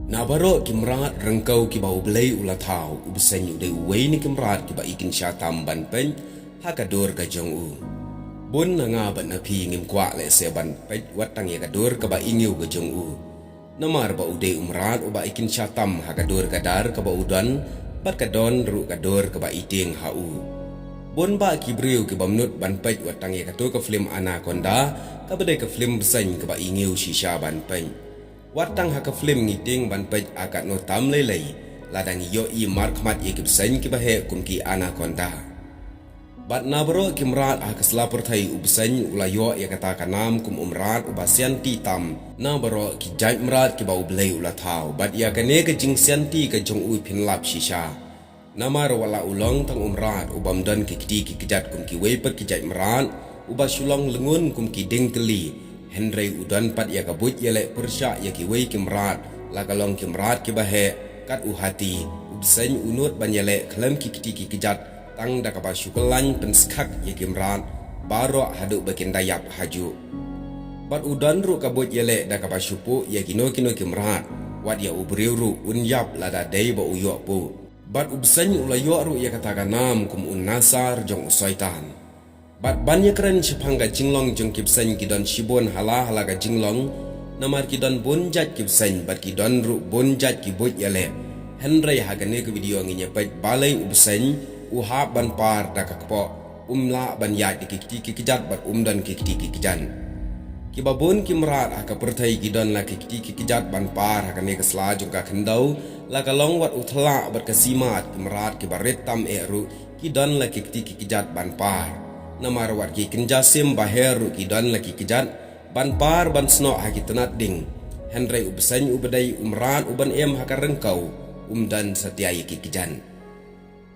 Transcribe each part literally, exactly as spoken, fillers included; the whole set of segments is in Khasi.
Na baroh ki mrad ryngkew kiba U Blei u la thaw, u bseiñ u dei uwei na ki mrad kiba i kynsha tam ban peit ha ka dur ka jong u. Bun na nga bad na phi ngim kwah lehse ban peit wat tang ïa ka dur kaba ingiew ka jong u. Namar ba u dei u mrad uba i kynsha tam ha ka dur ka dar kaba u don, bad ka don ruh ka dur kaba i tieng ha u. Bun bah ki briew ki bym nud ban peit wat tang ïa kato ka film Anaconda, kaba dei ka film bseiñ kaba ingiew shisha ban peit. Wat tang ha ka film ngi tieng ban peit ïa katno tam lei lei, lada ngi ïohi markhmat ïa ki bseiñ kiba heh kum ki anaconda. Bad na baroh ki mrad ha ka sla pyrthei u bseiñ u la ïoh ïa kata ka nam kum u mrad uba sianti tam na baroh ki jait mrad kiba U Blei u la thaw, bad ïa kane ka jingsianti ka jong u pynlap shisha. Namar wat la u long tang u mrad u bym don ki kti ki kjat kum kiwei pat ki jait mrad, uba shu long lyngngun kum ki dieng tylli, hynrei u don pat ïa ka buit ïaleh pyrshah ïa kiwei ki mrad, la ka long ki mrad kiba heh. Kat u hati, u bseiñ u nud ban ïaleh khlem ki kti ki kjat, tang da kaba shu kyllain pynskhem ïa ki mrad baroh haduh ba kin da ïap hajuh. Bad u don ruh ka buit ïaleh da kaba shu puh ïa kino kino ki mrad, wat ïa u briew ruh un ïap lada dei ba u ïoh puh. Bad u bseiñ u la ïoh ruh ïa kata ka nam kum u nasar jong u Soitan. Bad ban ïakren shaphang ka jinglong jong ki bseiñ, ki don shibun hala hala ka jinglong, namar ki don bun jait ki bseiñ bad ki don ruh bun jait ki buit ïaleh. Hynrei ha kane ka video ngin ïa peit balei u bseiñ u hap ban par da ka kpoh, um lah ban ïaid da ki kti ki kjat bad um don ki kti ki kjat. Kiba bun ki mrad ha ka pyrthei ki don la ki kti ki kjat ban par ha kane ka sla jong ka khyndew, la ka long wat u thlak bad ka siat, ki mrad kiba rit tam eh ruh ki don la ki kti ki kjat ban par. Namar wat ki kynja sim baher ruh ki don la ki kjat ban par ban snoh ha ki tnat ding. Hynrei u bseiñ uba dei u mrad uban im ha ka ryngkew, um don satia ïa ki kjat.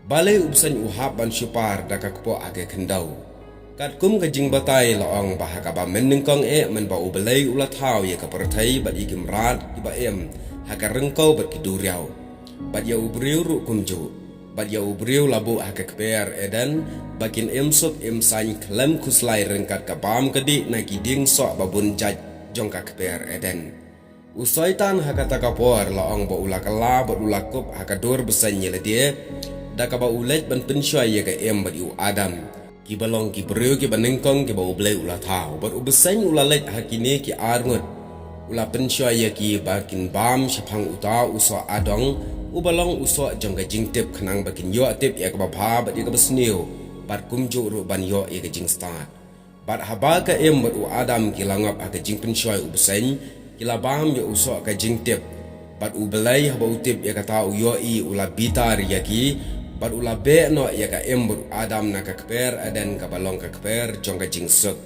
Balei u bseiñ u hap ban shu par da ka kpoh ha ka khyndew? Katkum ka jingbatai la ong ba ha kaba mynnyngkong eh mynba U Blei u la thaw ïa ka pyrthei bad ïa ki mrad kiba im ha ka ryngkew bad ki duriaw, bad ïa u briew ruh kumjuh. Bad ïa u briew la buh ha ka kper Eden, ba kin im suk im saiñ khlem khuslai ryngkat ka bam ka dih na ki dieng soh ba bun jait jong ka kper Eden. U Soitan ha kata ka por la ong ba u la kylla bad u la kup ha ka dur bseiñ ïa lade, da kaba u leit ban pynshoi ïa ka Im bad ïa u Adam, kiba long ki briew kiba nyngkong kiba U Blei u la thaw. Bad u bseiñ u la leit ha kine ki arngut, u la pynshoi ïa ki ba kin bam shaphang uta u soh adong, uba long u soh jong ka jingtip, khnang ba kin ïoh tip ïa kaba bha bad ïa kaba sniew, bad kumjuh ruh ban ïoh ïa ka jingstad. Bad haba ka Im bad u Adam ki la ngop ha ka jingpynshoi u bseiñ, ki la bam ïa u soh ka jingtip. Bad U Blei haba u tip ïa kata u ïohi, u la bitar ïa ki, bad u la beh noh ïa ka Im bad u Adam na ka kper Eden kaba long ka kper jong ka jingsuk.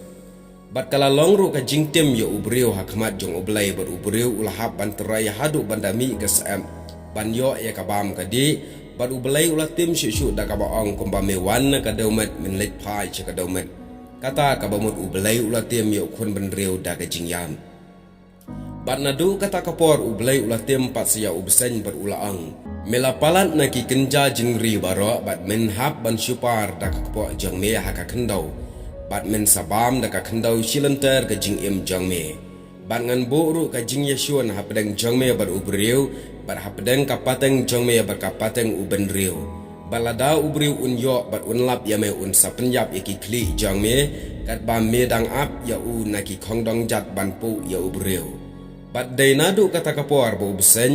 Bad ka la long ruh ka jingtim ïa u briew ha khmat jong U Blei, bad u briew u la hap ban trei haduh ban da mih ka syep ban ïoh ïa ka bam ka dih. Bad U Blei u la tim shuh shuh da kaba ong, kumba me wan na ka dewmet men leit phai sha ka dewmet. Kata kaba mut U Blei u la tim ïa u khun bynriew da ka jingïap. Bad naduh kata ka por U Blei u la tim pat sa ïa u bseiñ bad u la ong, me la palat na ki kynja jingri baroh, bad men hap ban shu par da ka kpoh jong me ha ka khyndew, bad men sa bam da ka khyndew shilynter ka jingim jong me. Bad ngan buh ruh ka jingïashun hapdeng jong me bad u briew, bad hapdeng ka pateng jong me bad ka pateng u bynriew. Bad lada u briew un ïoh bad un lap ïa me, un sa pynïap ïa ki khlieh jong me, katba me dang ap ïa u na ki khongdong jat ban puh ïa u briew. Bad dei naduh kata ka por ba u bseiñ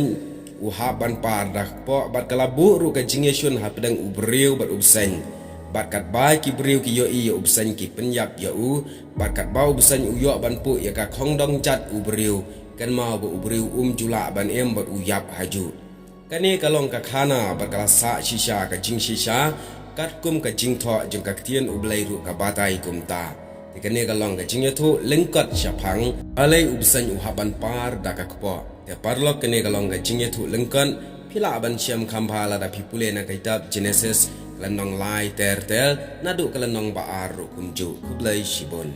u hap ban par da ka kpoh, bad ka la buh ruh ka jingïashun hapdeng u briew bad u bseiñ. Bad katba ki briew ki ïohi ïa u bseiñ ki pynïap ïa u, bad katba u bseiñ u ïoh ban puh ïa ka khongdong jat u briew, kynmaw ba u briew um ju lah ban im bad u ïap hajuh. Kane ka long ka khana bad ka la sah shisha ka jingshisha, katkum ka jingthoh jong ka ktien U Blei ruh ka batai kumta. Te kane ka long ka jingïathuh lyngkot shaphang balei u bseiñ u hap ban par da ka kpoh. Te paralok, kane ka long ka jingïathuh lyngkot. Phi lah ban shem kham bha lada phi pule na ka kitab Genesis, ka lynnong lai ter ter, naduh ka lynnong ba ar ruh kumjuh. Khublei shibun.